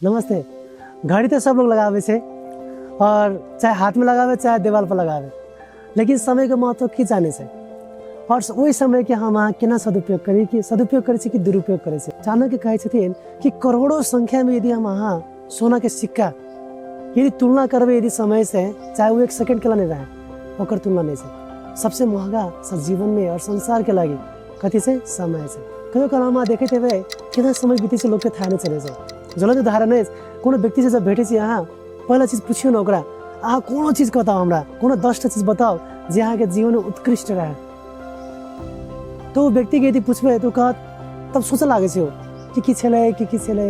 नमस्ते। घड़ी तऽ सब लोग लगाबै छै और चाहे हाथमे लगाबै चाहे देवाल पर लगाबै, लेकिन समयके महत्व की जानै छै और ओहि समयके हम अहाँ केना सदुपयोग करी, कि सदुपयोग करै छी कि दुरुपयोग करै छी। चाणक्य कहै छथिन कि करोड़ों संख्यामे यदि हम अहाँ सोनाके सिक्का यदि तुलना करबै यदि समय से, चाहे वो एक सेकेंड के लिए नहीं रहे, ओकर तुलना नहीं छै। सबसे महंगा जीवनमे और संसारके लागि कथी छै? समय छै। कहियो काल हम अहाँ देखैत हेबै केना समय बीतै छै, लोकके थाहा नहि चलै छै। ज्वलंत उदाहरण अछि, कोनो व्यक्तिसँ जब भेटै छी अहाँ, पहिला चीज पुछियौ ने ओकरा, अहाँ कोनो चीज बताउ हमरा, कोनो 10टा चीज बताउ जे अहाँके जीवनमे उत्कृष्ट रहए। तऽ ओ व्यक्तिके यदि पुछबै तऽ ओ कहत, तब सोचऽ लागै छै ओ कि की छलै, की की छलै,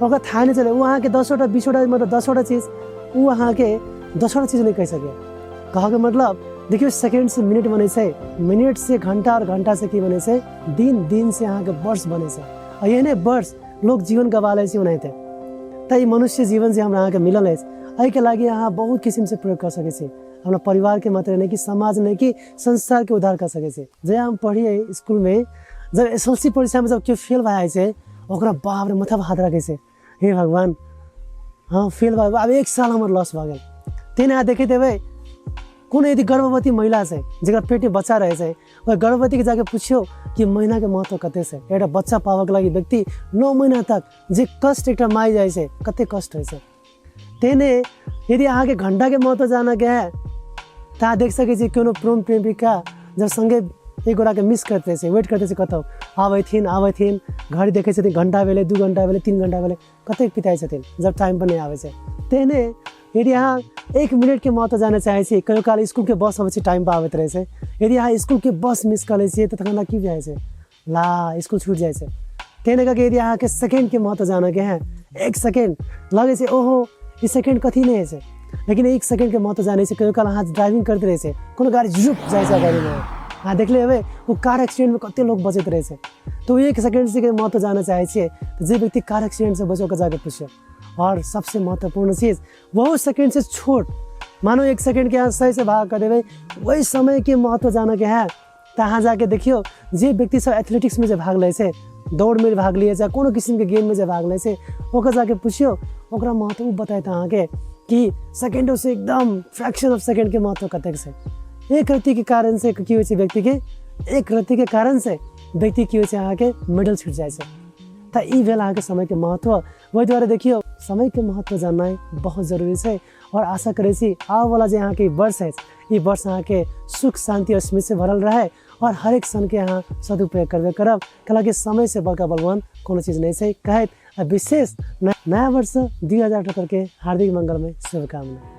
ओकरा थाहा नहि चलै। ओ अहाँके 10टा 20टा मतलब 10टा चीज, ओ अहाँके 10टा चीज नहि कहि सकैए। कहऽके मतलब देखियौ, सेकेंड से मिनट बनै छै, मिनट से घंटा, और घंटा से की बनै छै? दिन, दिन से अहाँके वर्ष बनै छै। आ एहने वर्ष लोक जीवन गवा लै छै ओनाहिते। तऽ ई मनुष्य जीवन जे हमरा अहाँके मिलल अछि, एहिके लागि अहाँ बहुत किसिमसँ प्रयोग कऽ सकै छी। अपना परिवारके मात्रै नहि कि समाज नहि कि संसारके उद्धार कऽ सकै छी। जहिया हम पढ़ियै स्कूलमे, जब एस एल सी परीक्षामे जब केओ फेल भए जाइ छै, ओकरा बाप रे माथा पर हाथ रखै छै, हे भगवान, हँ फेल भऽ आब एक साल हमर लॉस भऽ गेल। तेहन अहाँ देखैत हेबै, कोनो यदि गर्भवती महिला छै जकरा पेटमे बच्चा रहै छै, ओहि गर्भवतीके जाके पुछियौ कि महिनाके महत्व कते छै। एकटा बच्चा पाबऽके लागि व्यक्ति 9 महीना तक जे कष्ट एकटा माय जाइ छै, कते कष्ट होइ छै। तेहने यदि अहाँके घण्टाके महत्व जानऽके है तऽ अहाँ देख सकै छी, कोनो प्रेम प्रेमिका जब सङ्गे एक गोटाके मिस करैत रहै छै, वेट करैत रहै छै, कतहु आबैथिन आबैथिन, घड़ी देखै छथिन, घण्टा भेलै, 2 घण्टा भेलै, 3 घण्टा भेलै, कतेक पिताइ छथिन जब टाइमपर नहि आबै छै। तेहने यदि अहाँ 1 मिनटके महत्व जानऽ चाहै छी, कहियो काल स्कुलके बस अबै छै, टाइमपर आबैत रहै छै। यदि अहाँ स्कुलके बस मिस कऽ लै छियै तऽ तखन की भए जाइ छै? ला स्कुल छुटि जाइ छै। तेहने कऽ के यदि अहाँके सेकेंडके महत्व जानऽके है, 1 सेकेंड लगै छै ओहो ई सेकेंड कथी नहि होइ छै, लेकिन 1 सेकेंडके महत्व जानै छै। कहियो काल अहाँ ड्राइविंग करैत रहै छै, कोनो गाड़ी झुप जाइ छै गाड़ीमे, अहाँ देखले हेबै ओ कार एक्सीडेंटमे कते लोक बचैत रहै छै। तऽ ओ 1 सेकेंडके महत्व जानऽ चाहै छियै तऽ जे व्यक्ति कार एक्सीडेंटसँ बचो ओकरा जाके पुछियौ। आओर सबसँ महत्वपूर्ण चीज, बहुत सेकेंडसँ छोट, मानो 1 सेकेंडके अहाँ सहीसँ भाग कऽ देबै, ओहि समयके महत्व जानऽके है तऽ अहाँ जाके देखियौ जे व्यक्ति सब एथलेटिक्समे जे भाग लै छै, दौड़मे भाग लियै चाहे कोनो किसिमके गेममे जे भाग लै छै, ओकर जाके पुछियौ ओकरा महत्व, ओ बतायत अहाँके कि सेकेंडोसँ एकदम फ्रैक्शन ऑफ सेकेंडके महत्व कतेक छै। एक रत्तीके कारणसँ की होइ छै व्यक्तिके, एक रत्तीके कारणसँ व्यक्ति की होइ छै, अहाँके मेडल छुटि जाइ छै। तऽ ई भेल अहाँके समयके महत्व। ओहि दुआरे देखियौ, समयके महत्व जाननाइ बहुत जरूरी छै। आओर आशा करै छी आबऽवला जे अहाँके ई वर्ष अछि, ई वर्ष अहाँके सुख शान्ति और समृद्धिसँ भरल रहै और हरेक क्षणके अहाँ सदुपयोग करबे करब, कैलाकि समयसँ बड़का बलवान कोनो चीज नहि छै कहैत आ विशेष नया वर्ष 2078के हार्दिक मंगलमय शुभकामना।